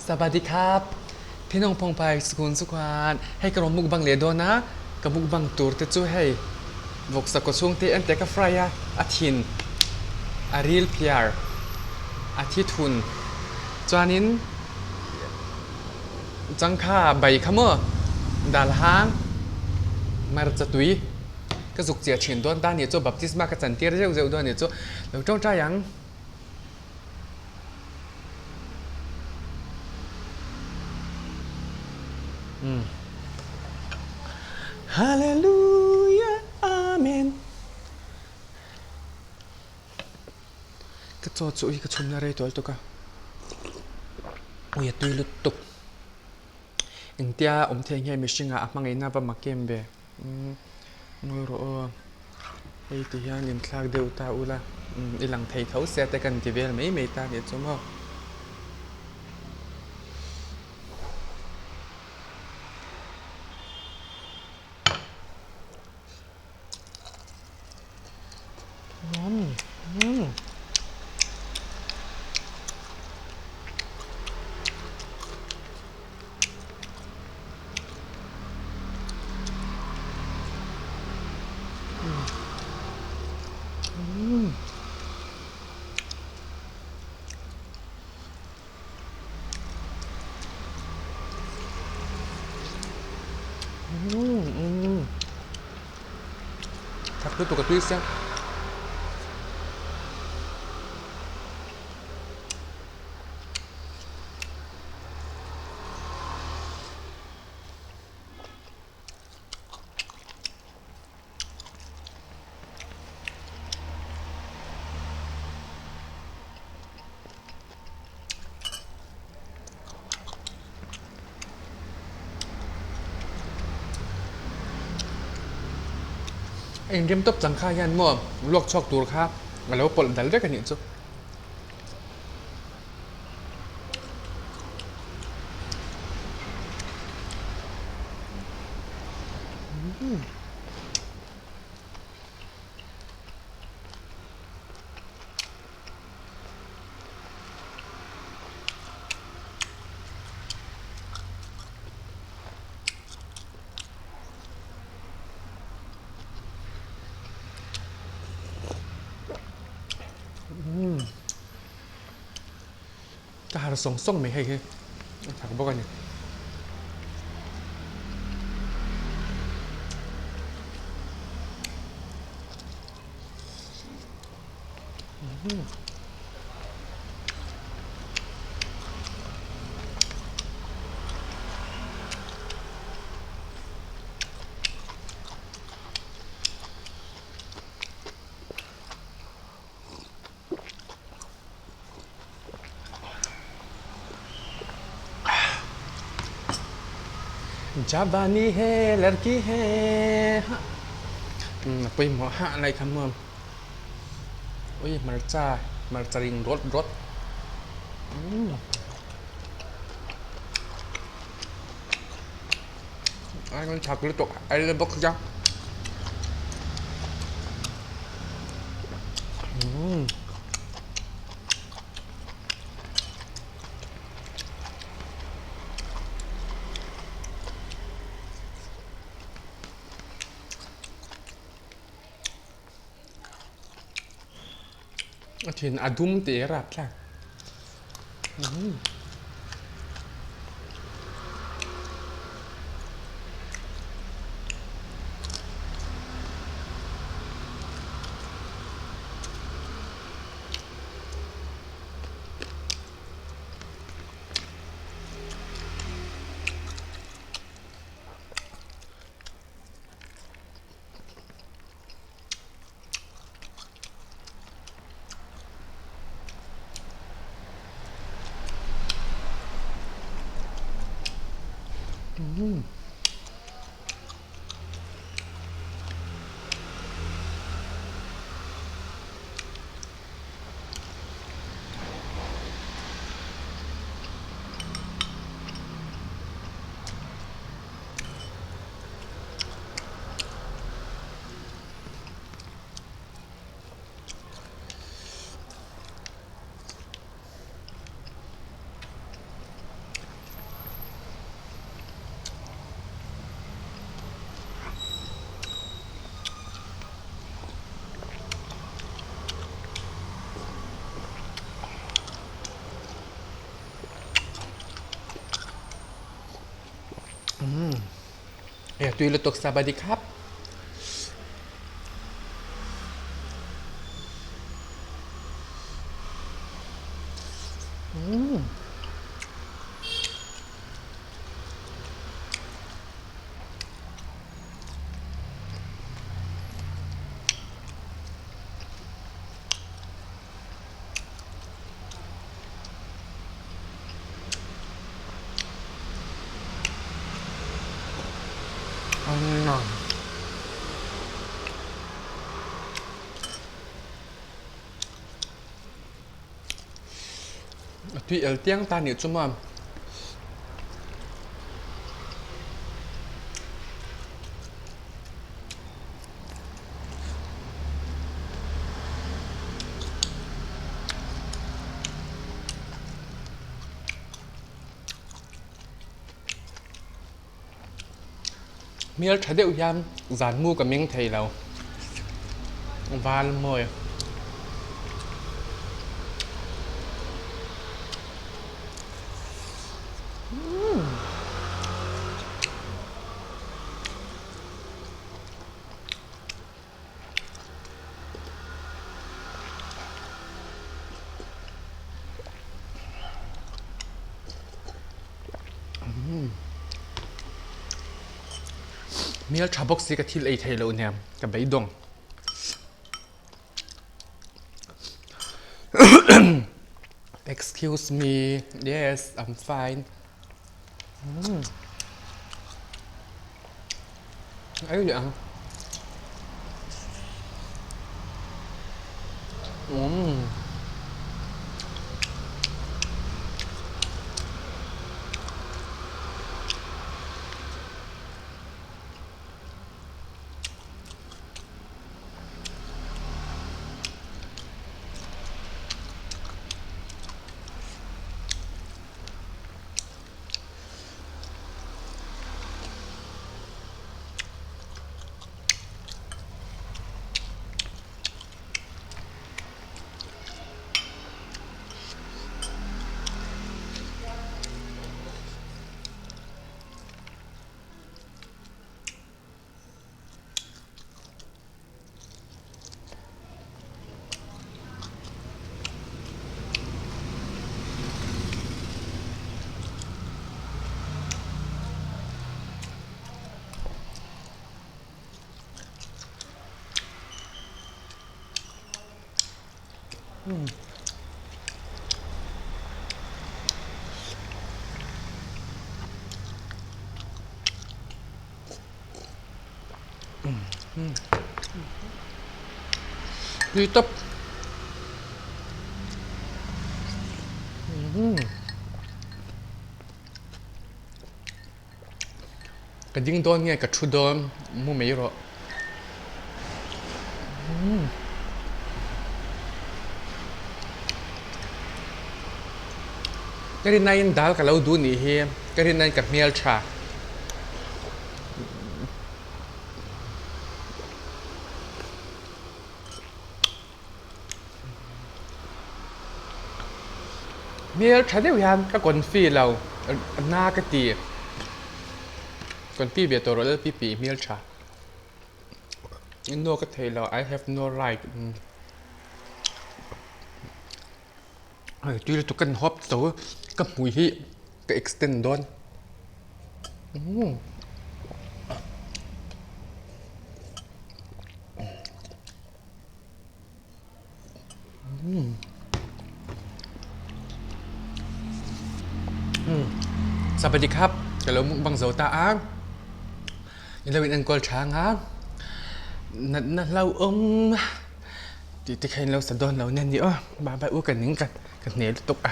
Sawadee-khap! Thinawng phawngphai sukun sukhuan hei ka rawn mukbang leh dawn a, ka mukbang tur te chu hei vawksa kaw chhung te en teh ka fry a, a thin a ril phiar a thi thun chuanin changkha bai kha maw dal hang hmarcha tui ka zuk chiah thin dawn ta nih chu baptisma ka chantir zeuh zeuh dawn nih chu lo tawngtai ang. Hallelujah Amen Ka chaw chu hi ka chhumna rei tual tuk a ui a tui lut tuk engtia awm thei nge mihring ah a hmangaihna va mak em ve umm ngawi rawh aw. Hei ti hian inthlak deuh ta ula i lang thei tho sia te kan ti vel mai mai ta nih chu maw. Thak lutuk a tui sia. A inrem tawp chang kha hian maw luak chhuak tur kha a lo pawlh dal vek a nih chu. Ka har sawng sawng mai hei hi a thak bawk a ni. Jawani hai ladki hai a pawimawh hah lai kha maw ui hmarcha hmarcha ring rawt rawt a thak lutuk a la bawk sia. A thin a dum teh a rap thlak. tui lutuk sabadi khap. A tui el tiang ta nih chu maw. Hmel tha deuh hian zan mu ka meng thei lo val mawi. Hmel tha bawk si ka thil ei thei lo nia ka beidawng. Excuse me, yes, I'm fine. Ei leh ang. Umm. Tui tawp. Ka ding dawn nge ka thu dawn mu mai rawh. Ka rinaiin dal ka lo duh nih hi ka rinaiin ka hmel tha. Hmel tha deuh hian ka confi lo na ka ti confi ve tawh rawh LPP hmel tha no ka thei lo I have no right tui lutuk ka inhawp zo ka hmui hi ka extend dawn. Sabadi khap ka lo mukbang zo ta a i lo in enkawl tha anga natna hlauhawm tih te kha in lo sa dawn lo nen ni aw bye bye u ka ning ka ka hne lutuk a.